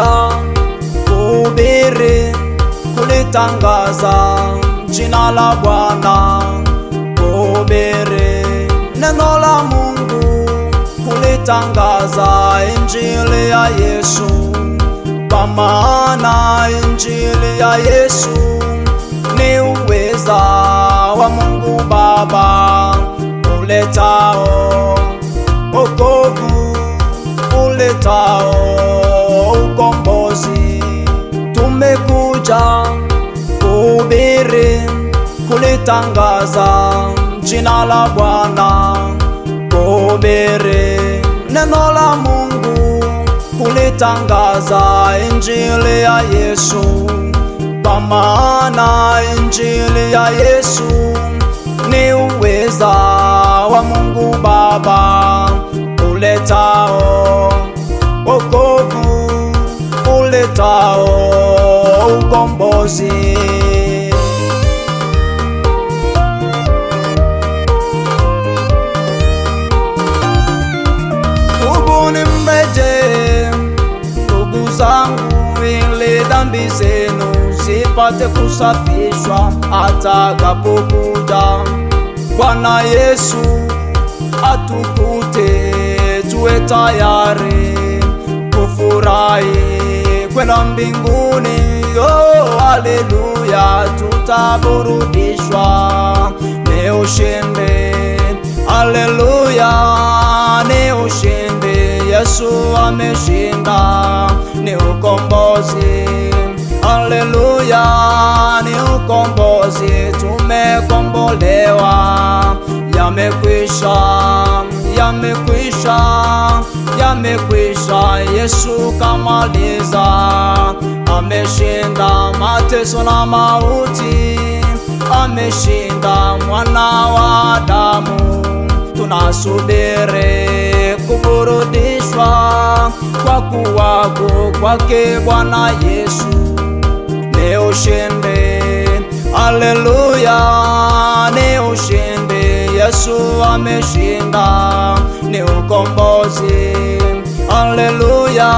Tumekuja kuhubiri, kulitangaza jina la Bwana, kuhubiri neno la Mungu, kulitangaza injili ya Yesu, kwa maana injili ya Yesu ni uweza wa Mungu Baba uletao wokovu, uletao ukombozi. Tumekuja kuhubiri, kulitangaza jina la Bwana, kuhubiri neno la Mungu, kulitangaza injili ya Yesu, kwa maana injili ya Yesu ni uweza wa Mungu Baba uletao wokovu, uletao ukombozi. Tubuni mrejee, ndugu zangu, ili dhambi zenu zipate kusafishwa atakapokuja Bwana Yesu, atukute tuwe tayari kufurahi kwenda mbinguni. Oh, haleluya, tutaburudishwa ni ushindi. Haleluya, ni ushindi, Yesu ameshinda, ni ukombozi. Haleluya, ni ukombozi, tumekombolewa. Yamekwisha, yamekwisha, yamekwisha, Yesu kamaliza, ameshinda mateso na mauti, ameshinda mwana wa Adamu. Tunasubiri kuburudishwa kwa kuwako kwake Bwana Yesu, ni ushindi. Haleluya, ni ushindi, Yesu ameshinda, ni ukombozi. Haleluya,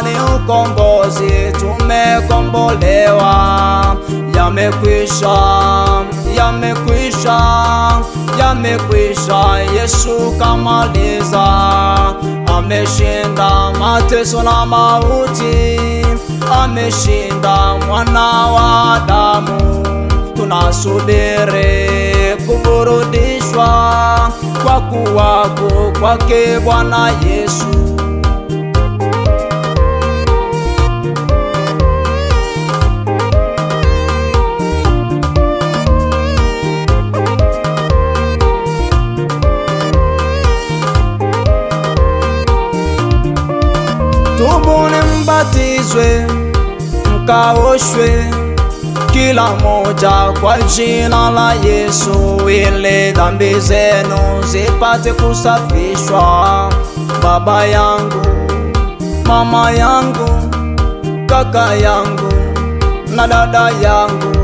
ni ukombozi, tumekombolewa. Yamekwisha, yamekwisha, yamekwisha, Yesu kamaliza, ameshinda mateso na mauti, ameshinda mwana wa Adamu. Tunasubiri kuburudishwa kwa kuwako kwake Bwana Yesu. Tubuni mbatizwe, mkaoshwe kila moja kwa jina la Yesu, ili dhambi zenu zipate kusafishwa. Baba yangu, mama yangu, kaka yangu na dada yangu,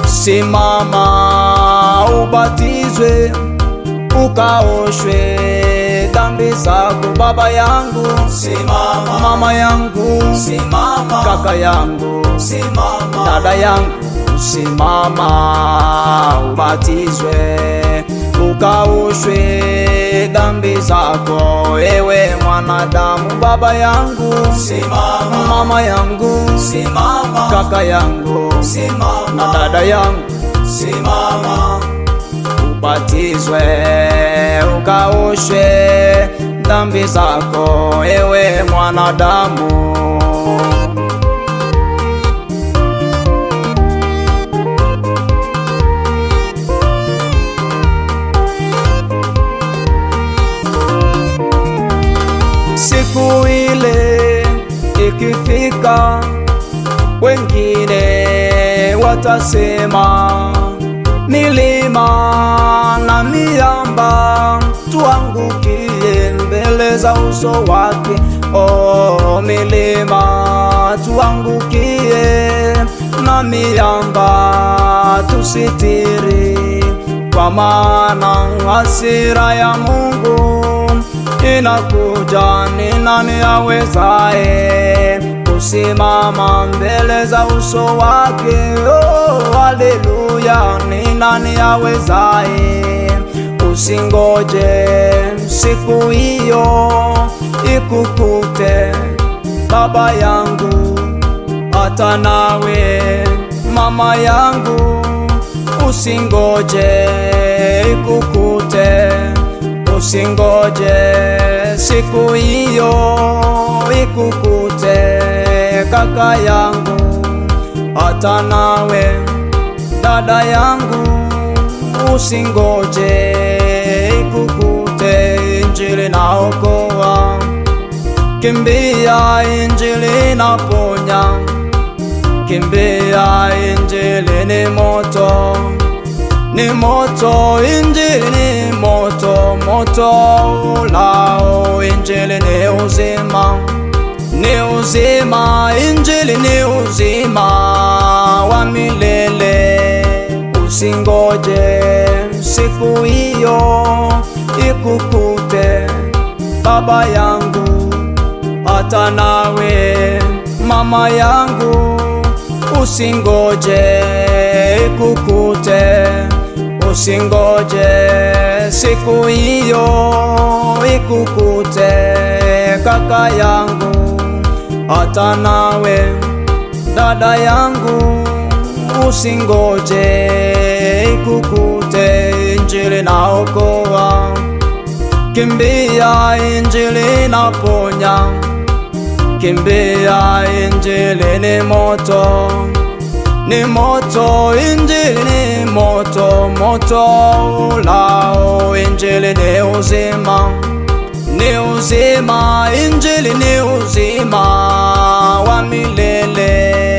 simama ubatizwe, ukaoshwe dhambi zako. Baba yangu, Simama, mama yangu, simama, kaka yangu, simama, dada yangu, simama ubatizwe, ukaoshwe dhambi zako, ewe mwanadamu. Baba yangu, simama, mama yangu, simama, kaka yangu na simama, dada yangu, simama, ubatizwe, ukaoshwe dhambi zako, ewe mwanadamu. Siku ile ikifika, wengine watasema, milima na miamba tuangukie mbele za uso wake. Oh, milima tuangukie na miamba tusitiri, kwa maana hasira ya Mungu inakuja, ni nani awezaye Kusimama mbele za uso wake. Oh, haleluya, ni nani awezaye? Usingoje siku hiyo ikukute, baba yangu, hata nawe mama yangu, usingoje ikukute, usingoje siku hiyo ikukute, kaka yangu, hata nawe dada yangu, usingoje ikukute. Injili naokoa, kimbia, Injili naponya, kimbia, Injili ni moto, ni moto, Injili ni moto, moto ulao, Injili ni uzima, ni uzima, Injili ni uzima wa milele. Usingoje siku hiyo ikukute, baba yangu, hata nawe mama yangu, usingoje ikukute, usingoje siku hiyo ikukute, kaka yangu, hata nawe dada yangu, usingoje ikukute. Injili naokoa, kimbia, Injili naponya, kimbia, Injili ni moto, ni moto, Injili ni moto, moto ulao, Injili ni uzima, ni uzima, Injili ni uzima wa milele.